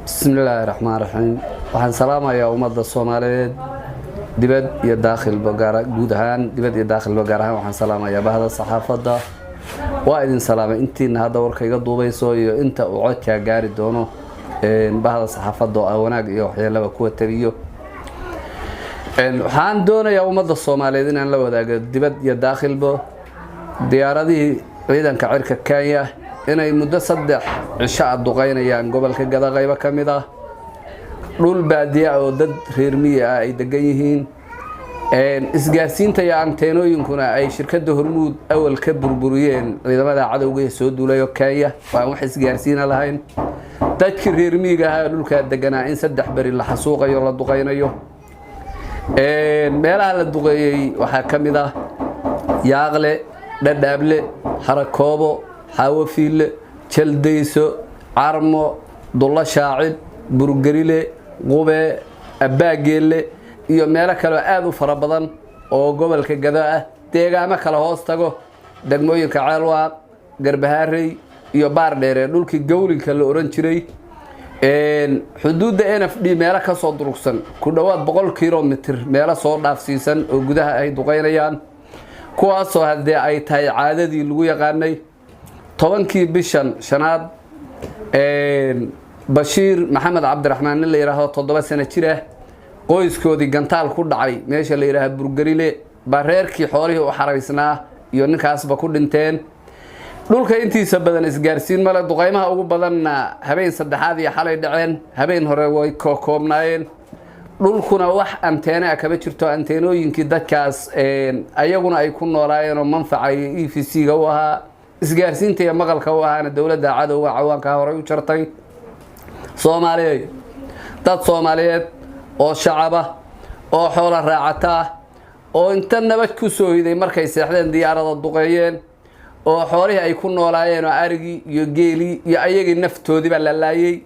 Bismillaahi raxmaan raxiim. Waxaan salaamayaa ummadda Soomaaliyeed dibad iyo daakhilba, gaar guud ahaan dibad iyo daakhilba, gaar ahaan waxaan salaamayaa bahda saxaafadda. Waa idin salaamay intiina hadda warka iga duubayso iyo inta uu codkaa gaari doono. Bahda saxaafadda oo ah wanaag iyo waxyeelaba kuwa tabiyo. Waxaan doonayaa ummadda Soomaaliyeed inaan la wadaago dibad iyo daakhilba diyaaradihii ciidanka cirka Kenya inay muddo 3 cisho a duqeynayaan gobolka Gada, qaybo ka mid ah dhul baadiya oo dad reer miyi ah ay degan yihiin. Isgaarsiinta iyo anteenooyinkuna ay shirkadda Hormuud awal ka burburiyeen ciidamada cadowga ee soo duulayo Kenya, oo aan wax isgaarsiina lahayn. Dadkii reer miyiga ahaa dhulkaa deganaa in 3 beri la xasuuqayo, la duqeynayo. Meelaha la duqeeyey waxaa ka mid ah Yaaqle, Dhadhaable, Harakoobo, Xaawofiille, Jaldayso, Carmo, Dullo Shaacib, Burgerile, Qube, Abbaageelle iyo meelo kaleo aada u fara badan oo gobolka Gado ah, deegaamo kale hoos tago, degmooyinka Ceelwaaq, Garbahaarey iyo Baardheer ee dhulkii Gowlinka la ohan jiray, xuduudda NFD meelo kasoo durugsan, ku dhowaad 100 kilomitr meelo soo dhaafsiisan oo gudaha ay duqeynayaan, kuwaasoo haddee ay tahay caadadii lagu yaqaanay. 10-kii bishan shanaad, Bashiir Maxamed Cabdiraxmaan nin la yidhaahdo, 7 sano jir ah, qoyskoodii gantaal ku dhacay meesha la yidhaaha Burgerile baa reerkii xoolihii u xaraysnaa iyo ninkaasba ku dhinteen. Dhulka intiisa badan isgaarsiin male. Duqeymaha ugu badanna habeen saddexaad iyo xalay dhaceen, habeen hore way koobnaayeen. Dhulkuna wax anteene ah kama jirto. Anteenooyinkii dadkaas ayaguna ay ku noolaayeen oo manfaca iyo EVC-ga u ahaa, isgaarsiinta iyo maqalka u ahaana, dowladda cadowga cawaankaa horey u jartay. Soomaaliyeed, dad Soomaaliyeed oo shacaba oo xoola raacataa oo inta nabad ku soo hiday, markay seexdeen diyaarada duqeeyeen oo xoolihii ay ku noolaayeen oo arigii iyo geelii iyo ayagii naftoodiiba la laayey,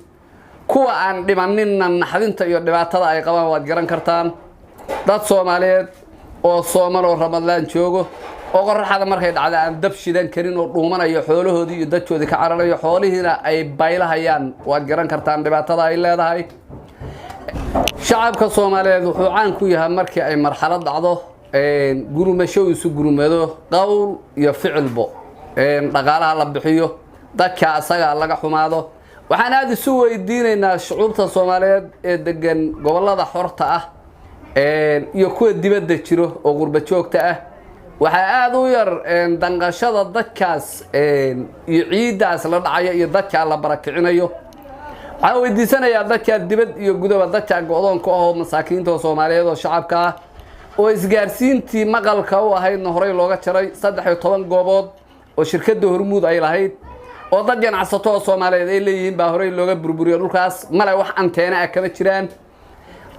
kuwa aan dhimaninna naxdinta iyo dhibaatada ay qabaan waad garan kartaan. Dad Soomaaliyeed oo sooman oo Ramadlaan joogo oo qoraxda markay dhacda aan dab shidan karin oo dhuumanayo, xoolahoodii iyo dadkoodii ka cararayo, xoolihiina ay baylahayaan, waad garan kartaan dhibaatada ay leedahay. Shacabka Soomaaliyeed wuxuu caan ku yahay markii ay marxalad dhacdo gurmasho isu gurmado, qowl iyo ficilbo, dhaqaalaha la bixiyo, dadka asaga laga xumaado. Waxaan aada isu weydiinaynaa shucuubta Soomaaliyeed ee degan gobollada xorta ah iyo kuwa dibadda jiro oo qurba joogta ah, waxaa aada u yar danqashada dadkaas iyo ciiddaas la dhacayo iyo dadkaa la barakicinayo. Waxaan weydiisanayaa dadkaa dibad iyo gudaba, dadkaa go-doonka ahoo masaakiinta oo Soomaaliyeed oo shacabka ah oo isgaarsiintii maqalka u ahaydna horey looga jaray, 13 goobood oo shirkadda Hormuud ay lahayd oo dad ganacsato oo Soomaaliyeed ay leeyihiin baa horey looga burburiyo. Dhulkaas male wax anteena ah kama jiraan.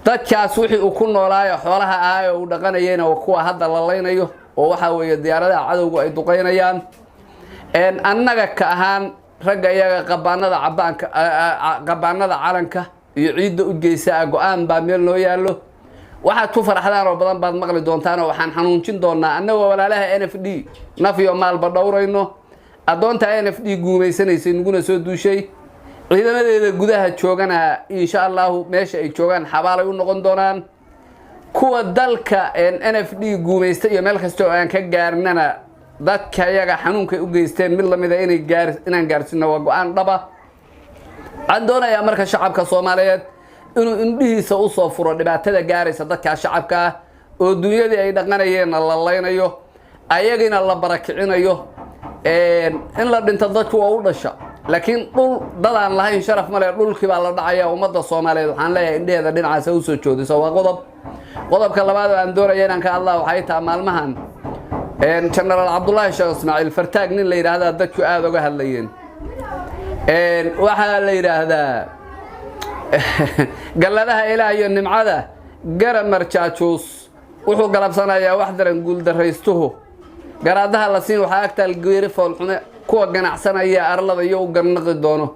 Dadkaas wixii uu ku noolaayo xoolaha ahaa ee uu dhaqanayeyna waa kuwa hadda la laynayo oo waxaa weeye diyaaradaha cadowgu ay duqeynayaan. Annaga ka ahaan ragga iyaga qabaanada cabaanka, qabaanada calanka iyo ciidda u geysa ah, go-aan baa meel noo yaallo. Waxaad ku faraxdaan oo badan baad maqli doontaan oo waxaan xanuunjin doonaa annagoo walaalaha NFD naf iyo maalba dhowrayno, addoonta NFD guumaysanaysay naguna soo duushay. Ciidamadeeda gudaha joogana, insha Allahu, meesha ay joogaan xabaalay u noqon doonaan. Kuwa dalka NFD guumaysta iyo meel kasta oo aan ka gaarnana, dadka iyaga xanuunkay u geysteen mid lamida inay gaar inaan gaarsiino waa go-aan dhaba. Waxaan doonayaa marka shacabka Soomaaliyeed inuu indhihiisa usoo furo dhibaatada gaaraysa dadkaa shacabka ah oo dunyadii ay dhaqanayeenna la laynayo, ayagina la barakicinayo. In la dhinto dadku waa u dhasha, laakiin dhul dadaan lahayn sharaf male. Dhulkii baa la dhacaya. Ummadda Soomaaliyeed waxaan leeyahay indheheeda dhinacaas ha usoo joodiso. Waa qodob. Qodobka labaad oo aan doonaya inaan ka hadlaa waxay tahay maalmahan Genaraal Cabdullaahi Sheekh Ismaaciil Fartaag nin la yidhaahdaa dadku aada uga hadlayeen. Waxaa la yidhaahdaa galladaha Ilaah iyo nimcada garamar jaajuus wuxuu galabsanayaa wax daran. Guuldaraystuhu garaadaha la siin waxaa agtaal geeri foolxume kuwa ganacsanaya arlada iyo u garnaqi doono.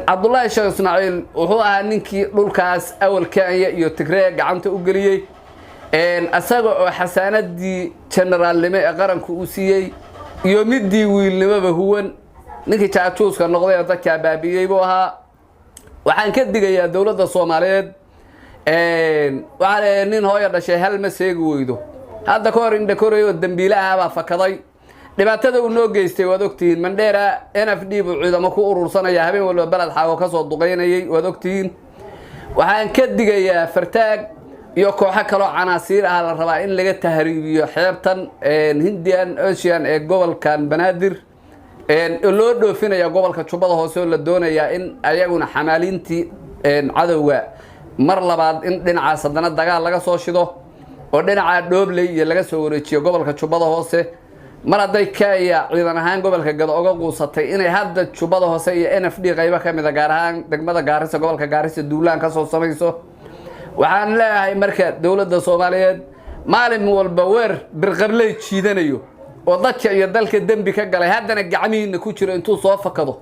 Cabdullaahi Sheekh Ismaaciil wuxuu ahaa ninkii dhulkaas awal Kenya iyo Tigree gacanta u geliyey, isaga oo xasaanadii generaalnimo ee qaranku uu siiyey iyo midii wiilnimoba huwan. Ninkii jaajuuska noqday oo dadkaa baabi'iyey buu ahaa. Waxaan ka digayaa dowladda Soomaaliyeed. Waxaa leeyahay, nin hooyo dhashay hal ma seegi weydo. Hadda ka hor Indhakorey oo dembiile ah baa fakaday. Dhibaatada uu noo geystay waad ogtihiin. Mandheera, NFD buu ciidamo ku urursanaya, habeen walba Beled Xaawo ka soo duqaynayay, waad ogtihiin. Waxaan ka digayaa Fartaag iyo kooxo kaloo canaasiir ah la rabaa in laga tahriibiyo xeebtan Indian Ocean ee gobolkan Banaadir, loo dhoofinaya gobolka Jubbada Hoose, oo la doonayaa in ayaguna xamaaliintii cadowga mar labaad in dhinacaas haddana dagaal laga soo shido, oo dhinaca Dhoobley iyo laga soo wareejiyo gobolka Jubbada Hoose. Mar hadday Kenya ciidan ahaan gobolka Gado oga quusatay, inay hadda Jubbada Hoose iyo NFD qaybo ka mida, gaar ahaan degmada Gaarisa, gobolka Gaarisa, duulaan kasoo samayso. Waxaan leeyahay marka, dowladda Soomaaliyeed maalin walba weer birqabley jiidanayo oo dadka iyo dalka dembi ka galay, haddana gacmihiina ku jiro, intuu soo fakado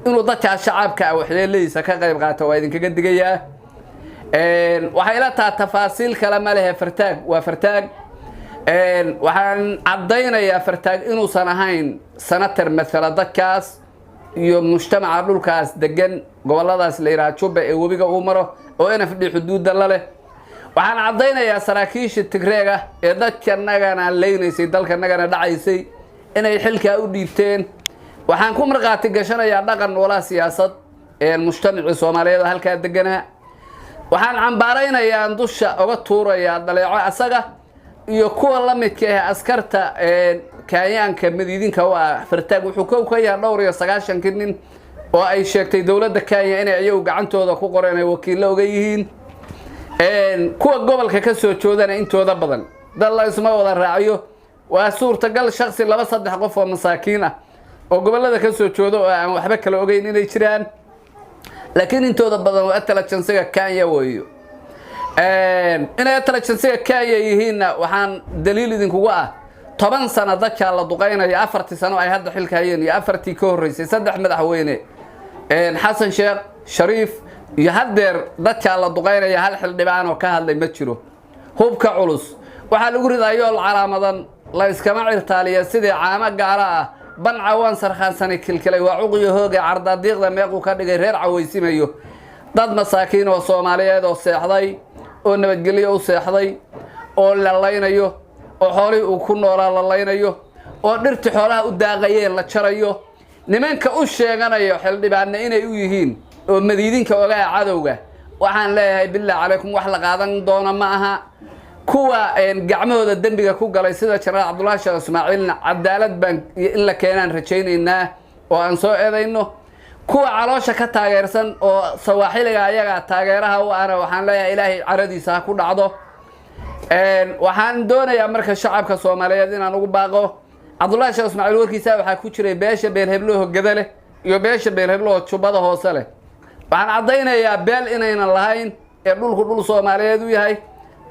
inuu dadkaa shacabka ah waxyeeladiisa ka qayb qaato, waa idinkaga digayaa. Waxay ila taha tafaasiil kale ma lehe. Fartaag waa Fartaag. Waxaan caddaynayaa Fartaag inuusan ahayn senator matala dadkaas iyo mujtamaca dhulkaas degan, goboladaas la yidhaha Jubba ee webiga uu maro oo NFD xuduudda la leh. Waxaan caddaynayaa saraakiisha Tigreega ee dadkanagana leynaysay, dalkanagana dhacaysay, inay xilkaa u dhiibteen. Waxaan ku markhaati gashanayaa dhaqan noolaa siyaasad mujtamacii Soomaaliyeed oo halkaa deganaa. Waxaan cambaaraynayaa, dusha oga tuurayaa dhaleeco asaga iyo kuwa la midka ah, askarta Kenyaanka madiidinka u ah. Fartaag wuxuu kow ka yahay dhowr iyo sagaashankii nin oo ay sheegtay dowladda Kenya inay iyagu gacantooda ku qoreen, ay wakiillo oga yihiin. Kuwa gobolka ka soo joodana intooda badan dad la isma wada raaciyo. Waa suurtagal shaksi, laba, saddex qof oo masaakiin ah oo gobollada ka soo jooda oo aan waxba kala ogeyn inay jiraan, laakiin intooda badan waa intelligence-ga Kenya weeyo. Inay intelligence-ga Kenya yihiinna waxaan daliil idinkugu ah, 10 sano dadkaa la duqeynaya, 4-tii sano ay hadda xilka hayeen iyo 4-tii ka horreysay, saddex madaxweyne, Xasan Sheekh, Shariif iyo haddeer, dadkaa la duqeynaya hal xildhibaan oo ka hadlay ma jiro. Hubka culus waxaa lagu ridaa yool calaamadan, la iskama cirtaaliya sidii caamo gaalo ah. Banca waan sarkhaansanay, kilkilay waa cuqiyo hooga, cardaadiiqda meequu ka dhigay reer cawaysimayo. Dad masaakiin oo Soomaaliyeed oo seexday oo nabadgelyo u seexday oo la laynayo, oo xoolihii uu ku noolaa la laynayo, oo dhirti xoolaha u daaqayeen la jarayo, nimanka u sheeganayo xildhibaanna inay u yihiin oo madiidinka ogaa cadowga, waxaan leeyahay, billah calaykum, wax la qaadan doono ma aha. Kuwa gacmahooda dembiga ku galay sida Jenaraal Cabdullahi Sheekh Ismaaciilna cadaalad baan in la keenaan rajaynaynaa oo aan soo eedayno. Kuwa caloosha ka taageersan oo sawaaxiliga ayaga taageeraha u ahna, waxaan leeyahay, Ilaahay caradiisa ha ku dhacdo. Waxaan doonayaa marka shacabka Soomaaliyeed inaan ugu baaqo, Cabdullahi Sheekh Ismaaciil warkiisa waxaa ku jiray beesha Beelheblaho Gada leh iyo beesha Beelheblaho Jubbada Hoose leh. Waxaan caddaynayaa beel inaynan lahayn ee dhulku dhul Soomaaliyeed u yahay,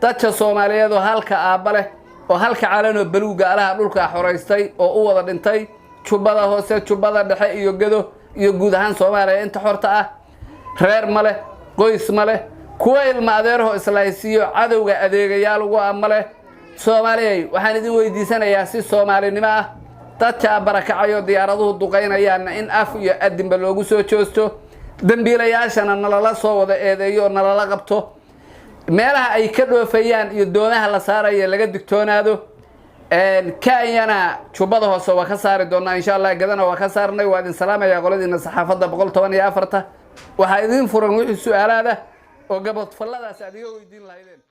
dadka Soomaaliyeed oo halka aabba leh oo halka calanoo baluuga alaha dhulkaa xoraystay oo u wada dhintay, Jubbada Hoose, Jubbada Dhexe iyo Gado iyo guud ahaan Soomaaliya inta xorta ah. Reer ma leh, qoys ma leh, kuwa ilma adeeraho islahaysiiyo cadowga adeegayaal ugu ah ma leh. Soomaaliyay, waxaan idin weydiisanayaa si soomaalinimo ah, dadkaa barakacayo diyaaraduhu duqaynayaanna in af iyo adinba loogu soo joosto, dembiilayaashana nalala soo wada eedeeyo oo nalala qabto, meelaha ay ka dhoofayaan iyo doomaha la saaraya laga digtoonaado. Kenyana Jubbada Hoose waa ka saari doonaa, insha Allah. Gadana waa ka saarnay. Waa idin salaamaya qoladiina saxaafadda 114-ta. Waxaa idin furan wixii su-aalaada oo gabadfalladaas aad iga weydiin lahaydeen.